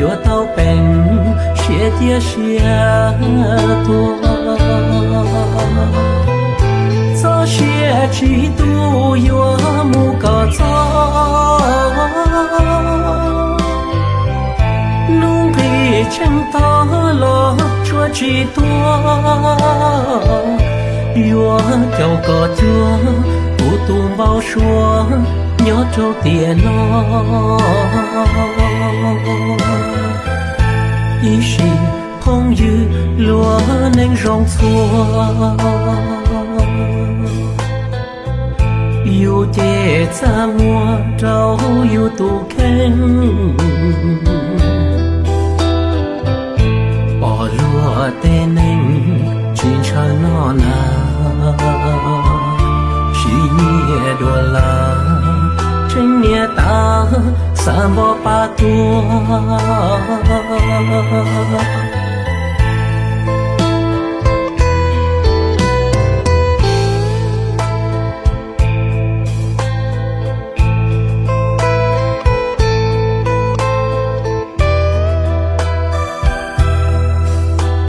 yuav tau peem siab cia siab tuag. Txoj sia tsis tu yuav mus kom txog, hnub nqis tsheej tog los tsuas tsis tuag. Yuav caum kom cuag kuv tus npau suav nyob rau tiam no. Ib sim phooj ywg luag neej zoo txhua, yus ces txaj muag rau yus tus kheej. Pom luag tej neeg tsis ntshaw noj nas, tsis nyiam dua lawm, tseem niam tais xav npog pab tuag.